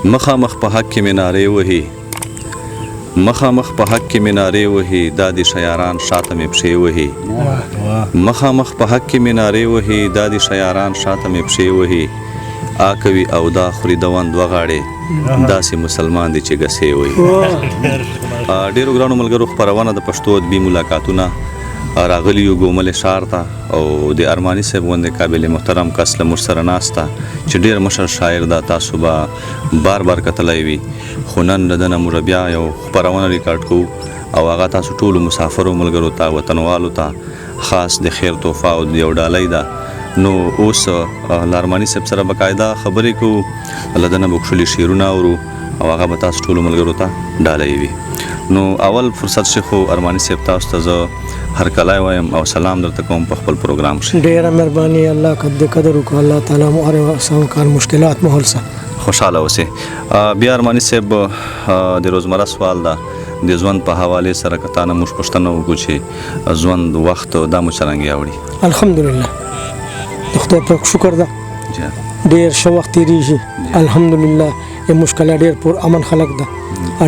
مخامخ په حق کې مې نارې وهي، مخامخ په حق کې مې نارې وهي، دا دي شیاران شاته مې پښې وهي. مخامخ په حق کې مې نارې وهي، دا دي شیاران شاته مې پښې وهي. آ کوي او دا خوري دوان دوه غاړې، داسې مسلمان دي چې ګسې وهي. ډېرو ګرانو ملګرو، خپرونه د پښتو ادبي ملاقاتونه راغلي یو ګوملې ښار ته او د ارماني صاحب غوندې قابل محترم کس له موږ سره ناسته چې ډېر مشر شاعر ده، تاسو به بار بار کتلی وي، خو نن له ده نه موږ بیا یو خپرونه ریکارډ کوو او هغه تاسو ټولو مسافرو ملګرو ته، وطنوالو ته خاص د خیر تحفه او یو ډالۍ ده. نو اوس له ارماني صاحب سره باقاعده خبرې کوو، له ده نه به کښلي شعرونه اورو او هغه به تاسو ټولو ملګرو ته ډالۍ وي. نو اول فرصت شي خو ارماني صاحب تاسو ته زه هرکلی وایم او سلام درته کوم په خپل پروګرام کښې. ډېره مهرباني، الله قد قدر وکړو، الله تعالی مو هر سم کار مشکلات مو حل سه. خوشحاله اوسې. بیا ارماني صاحب د روزمره سوال ده، د ژوند په حوالې سره که تا نه موږ پوښتنه وکړو چې ژوند وخت دا مو څرنګه اوړي؟ الحمدلله د خدای پاک شکر ده، ډېر ښه وخت تېرېږي الحمدلله. یو مشکله ډېر پور امن خلک ده،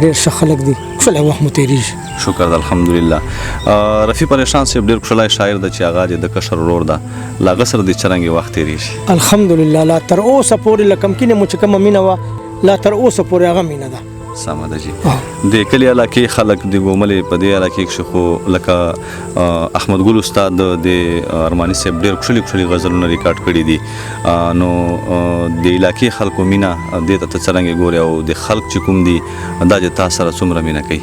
ډېر ښه خلک دي، ښکلی وخت مو تېرېږي. شکر ده الحمدلله. رفیع پریشان صاحب ډېر ښکلی شاعر ده چې هغه د کشر ورور ده، له هغه سره د څرنګه وخت تېرېږي؟ الحمدلله لا تر اوسه پورې له کمکینې مو چې کومه مینه وه لا تر اوسه پورې هغه مینه ده. سمه ده جي. د کلي علاقې خلک د ګوملې په دې علاقې کښې خو لکه احمد ګل استاد د ارماني صاحب ډېر کښلي کښلي غزلونه ریکارډ کړي دي، نو د علاقې خلکو مینه دې ته ته څرنګه ګورې او د خلک چې کوم دي دا چې تا سره څومره مینه کوي؟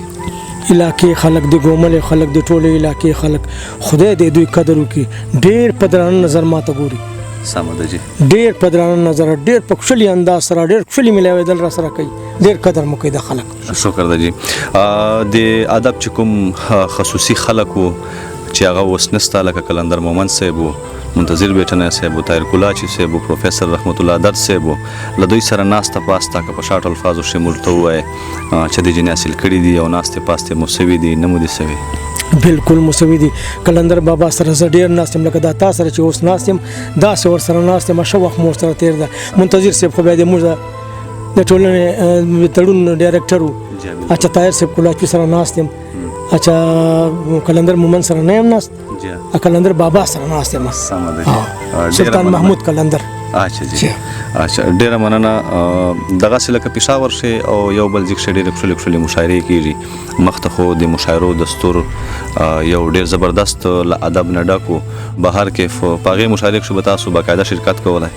علاقې خلک د ګوملې خلک د ټولې علاقې خلک خدای دې دوی قدر وکړي، ډېر په درانه نظر ماته ګوري. سمه ده جي. ډېر په درانه نظر، ډېر په کښلي انداز سره، ډېر کښلي ملاوېدل را سره کوي، ډېر قدر مو کوي د خلک. شکر ده جي. د ادب چې کوم خصوصي خلک وو چې هغه اوس نشته، لکه قلندر مومند صاحب وو، منتظر بیټنی صاحب وو، طاهر کلاچي صاحب وو، پروفیسر رحمت الله درد صاحب وو، له دوی سره ناسته پاسته که په شاټو الفاظو کښې موږ ته ووایې چې دې جنې حاصل کړي دي او ناستې پاستې مو سوي دي نه مو دي سوي؟ بالکل مو سوي دي. قلندر بابا سره زه ډېر ناست یم، لکه دا تا سره چې اوس ناست یم داسې ورسره ناست یم، ښه وخت مو ورسره تېر ده. منتظر صاحب خو بیا د موږ د ټولنې تړون ډایرکټر و، اچھا طاهر صاحب کلاچي سره ناست یم، اچھا قلندر مومند سره نه یم ناست، قلندر بابا سره ناست یم. سمه ده. سلطان محمود قلندر. اچھا جی، اچھا ډېره مننه. دغسې لکه پېښور کښې او یو بل ځای کښې ډېرې ښکلې ښکلې مشاعرې کېږي، مخته خو د مشاعرو دستور یو ډېر زبردست له ادب نه ډک و، بهر کې په هغې مشاعرې کښې به تاسو باقاعده شرکت کولی؟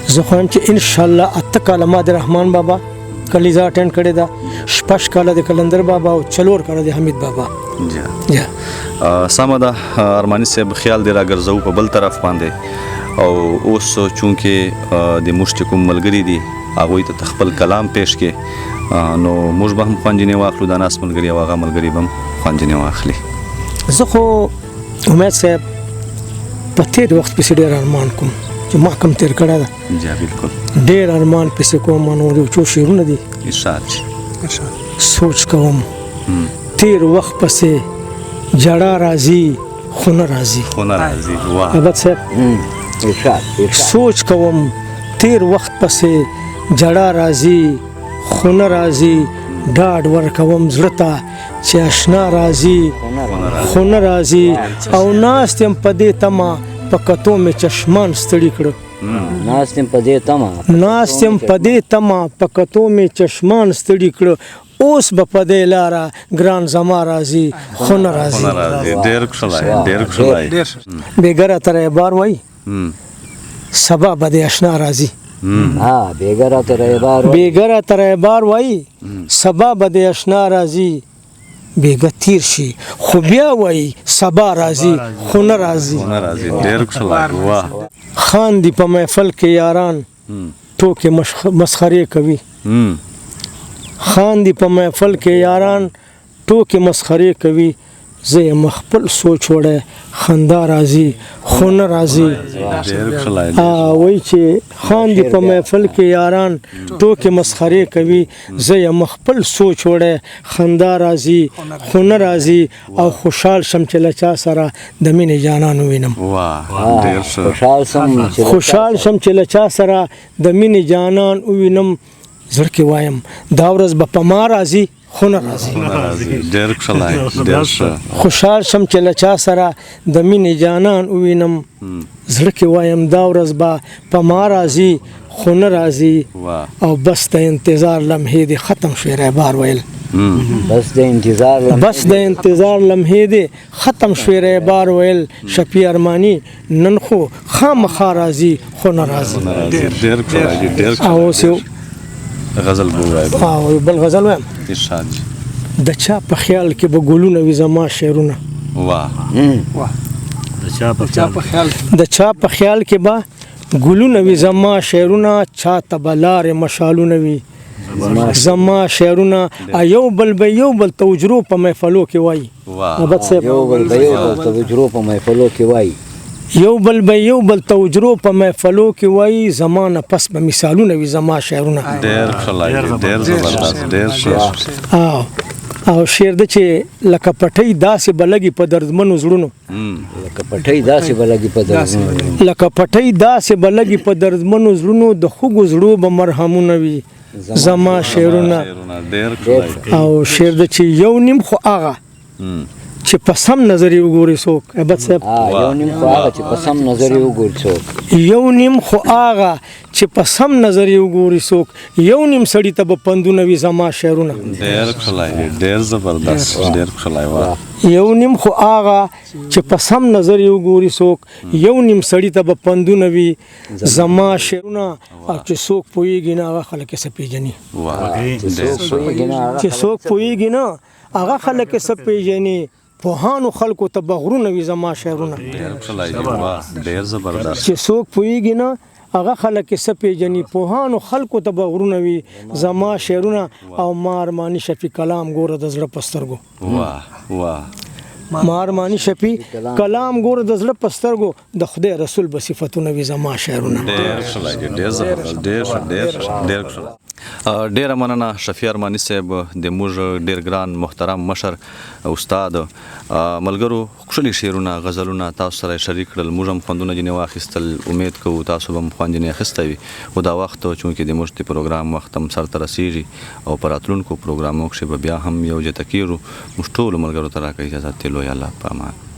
زه خو وایم چې انشاءالله 8 کاله ما د رحمان بابا کلیزه اټینډ کړې ده، 6 کاله د قلندر بابا او 4 کاله د حمید بابا. سمه ده. ارماني صاحب خیال دې راګرځوو په بل طرف باندې، او اوس چونکې د موږ چې کوم ملګري دي هغوی ته خپل کلام پیش کړې، نو موږ به هم خوندجنې واخلو، دا ناست ملګري او هغه ملګري به هم خوندجنې واخلي. زه خو امید صاحب په تېر وخت پسې ډېر ارمان کوم چې ما کوم تېر کړی ده. جی بالکل. ډېر ارمان پسې کوم، نو یو څو شعرونه دي. ارشاد شي. سوچ کوم تېر وخت پسې جړا راځي خو نه راځي. خو نه راځي. واه. ابد صاحب. ارشاد. سوچ کوم تېر وخت پسې جړا راځي خو نه راځي، ډاډ ورکوم زړه ته چې اشنا راځي خو نه راځي، او ناست یم په دې تمه په کتو مې چشمان ستړي کړه. ناست یم په دې تمه. ناست یم په دې تمه په کتو مې چشمان ستړي کړه، اوس به په دې لاره ګران زما راځي خو نه راځي. خو نه راځي. ډېر ښکلی، ډېر ښکلی. بېګا راته رهبار وایي سبا به دې اشنا راځي. بېګا راته رهبار وایي. بېګا راته رهبار وایي سبا به دې اشنا راځي، بېګا تېر شي خو بیا وایي سبا راځي خو نه راځي. خو نه راځي. ډېر ښکلی. واه. خاندي په محفل کې یاران ټوکې مسخرې کوي. خاندي په محفل کې یاران ټوکې مسخرې کوي، زه یم خپل سوچ وړی خندا راځي خو نه راځي. وایي چې خاندي په محفل کې یاران ټوکې مسخرې کوي، زه یم خپل سوچ وړی خندا راځي خو نه راځي، او خوشحال شم چې له چا سره د مینې جانان ووینم. خوشحال شم چې له چا سره د مینې جانان ووینم، زړه کې وایم دا ورځ به په ما راځي خو نه راځي. ډېر ښکلی، ډېر ښه. خوشحال شم چې له چا سره د مینې جانان ووینم، زړه کې وایم دا ورځ به په ما راځي خو نه راځي. او بس د انتظار لمحې دې ختم شوې ریبار ویل. بس د انتظار بس د انتظار لمحې دې ختم شوې ریبار ویل. شفیع ارماني نن خو خامخا راځي خو نه راځي. ډېر ښکلی، ډېر او اوس یو غزل به ووایم. او بل غزل وایم. ارشاد جي. د چا په خیال کې به ګلونه وي زما شعرونه. واه واه. د چا په خیال د چا په خیال کې به ګلونه وي زما شعرونه، چا ته به لارې مشالونه وي زما شعرونه. یو بل به یو بل ته اجرو په محفلو کې وایي. ابد صاحب یو بل به یو بل ته اجرو په محفلو کې وایي. یو بل به یو بل ته اجرو په محفلو کې وایي. زما نه پس به مثالونه وي زما شعرونه. ډېر ښکلی، ډېر زبردست، ډېر ښه. او شعر د چې لکه پټۍ داسې به لګي په دردمنو زړونو. لکه پټۍ داسې به لګي په دردمنو زړونو. لکه پټۍ داسې به لګي په دردمنو زړونو، د خوږو زړو به مرهمونه وي زما شعرونه. او شعر د چې یو نیم خو هغه چې په سم نظر یې وګوري څوک. عبد صاحب یو نیم خو هغه چې په سم نظر یې وګوري څوک. یو نیم خو هغه چې په سم نظر یې وګوري څوک، یو نیم سړي ته به پندونه وي زما شعرونه. ډېر ښکلی، ډېر زبردست، ډېر ښکلی. واه. یو نیم خو هغه چې په سم نظر یې وګوري څوک، یو نیم سړي ته به پندونه وي زما شعرونه. او چې څوک پوهېږي نه هغه خلک یې څه پېژني. چې څوک پوهېږي نه هغه خلک یې څه پېژني. پوهانو خلکو ته به غرونه وي زما شعرونه. ډېر زبردست. چې څوک پوهېږي نه هغه خلک یې څه پېژني. پوهانو خلکو ته به غرونه وي زما شعرونه. او ما ارماني شفیع کلام ګوره د زړه په سترګو. واه واه. ما ارماني شفیع کلام ګوره د زړه په سترګو، د خدای رسول به صفتونه وي زما شعرونه. ډېر ښکلی، ډېر زبردست، ډېر ښه، ډېر ښه، ډېر ښکلی. ډېره مننه شفیع ارماني صاحب، د موږ ډېر ګران محترم مشر استاد. ملګرو ښکلي شعرونه غزلونه تاسو سره شریک کړل، موږ هم خوندونه ځینې واخیستل. امید کوو تاسو به هم خوند ځینې اخیستی وي. خو دا وخت چونکې د موږ د پروګرام وخت هم سرته رسېږي او په راتلونکو پروګرامو کښې به بیا هم یو ځای ته کېږو. موږ ټولو ملګرو ته راکړئ اجازت دی. لوی الله په امان.